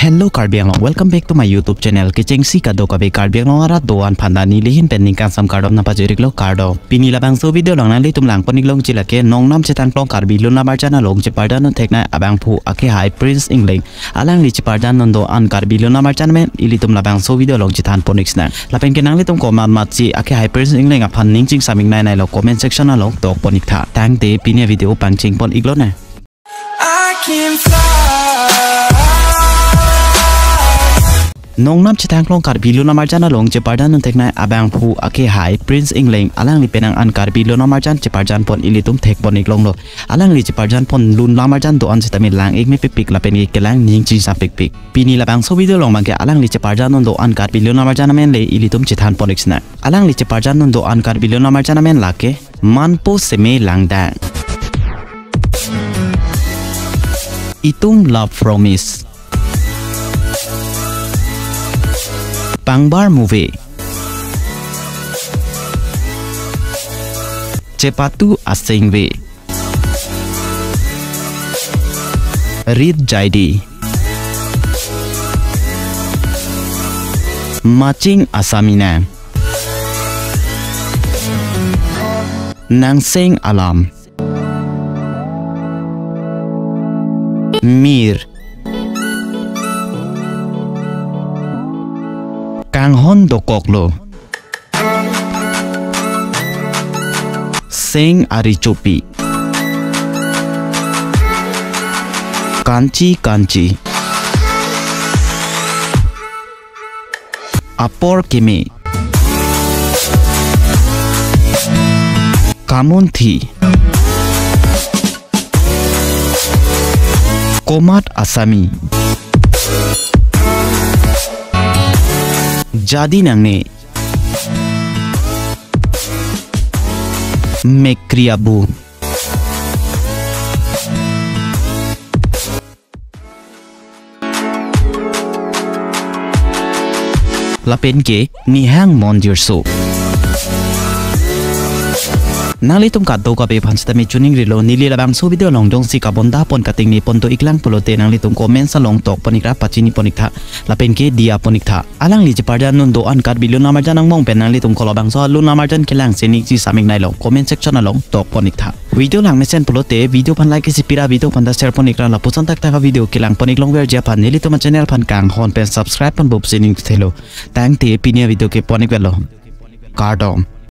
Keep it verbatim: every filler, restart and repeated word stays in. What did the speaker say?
Hello Karbi Anglong, welcome back to my YouTube channel. Kechengsi kadokave Karbi Anglong arat do-an aphan ta nelihin pen ningkan sam kardom nangpajir-iklo, kardom. Pini labangso video along nanglitum langpon-iklongji lake nongnam Chethanglong Karbi Lun Lamarjan along cheparjan un theknei abangphu akehai Prince Engleng, alangli cheparjan un do-an Karbi Lun Lamarjan amen ilitum labangso video along chethanpon-ik sinang. Lapen ke nanglitum komat matsi akehai Prince Engleng aphan ning chingsam-ik nei nei lo, comment section along tokpon-iktha. Tangte pini video pangchengpon-iklonang. I can fly. Nongnam Chethanglong Karbi Lun Lamarjan along cheparjan un theknei abangphu akehai Prince Engleng, alangli penang an Karbi Lun Lamarjan cheparjanpon ilitum thekpon-iklonglo. Alangli cheparjanpon lun lamarjan do-an sitame lang-ik mepikpik lapen ke kelang ning chingsam pikpik. Pini labangso video along abangke alangli cheparjan un do-an Karbi Lun Lamarjan amen le ilitum chethanpon-ik sinang. Alangli cheparjan un do-an Karbi Lun Lamarjan amen lake Manpo Seme Langdang, Itum Love Promise, Pangbar Movie, Chepatu Asengve, Rit Jaidi, Maching Asamina, Nangseng Alam, Mir, Kanghon Dokoklo, Seng Ari Chopi, Kanchi Kanchi, Apor Keme, Kamunthi, Komat Asami, Jadi Nangne, Mekri Abu. Lapen ke Nihang Mondirso. Nanglitum kadokave aphan sitame choningri lo, neli labangso video along jongsi kabondapon katengnepon do-iklang pulote nanglitum comments along tokpon-ikra, pachinipon-iktha lapen ke diya pon-iktha. Alangli cheparjan un do-an Karbi Lun Lamarjan angbong pen nanglitum kolobangso alun lamarjan kelang si ning chingsam-ik nei lo, comment section along tokpon-iktha. Video langmesen pulote video aphan like isi pira, video aphan ta share pon-ikra, lapuson thakthak avideo kelangpon-iklongverji aphan nelitum achannel aphan kanghon pen subscribe ponbom si ning thelo. Tangte pini avideo ke pon-ikvelo. Kardom.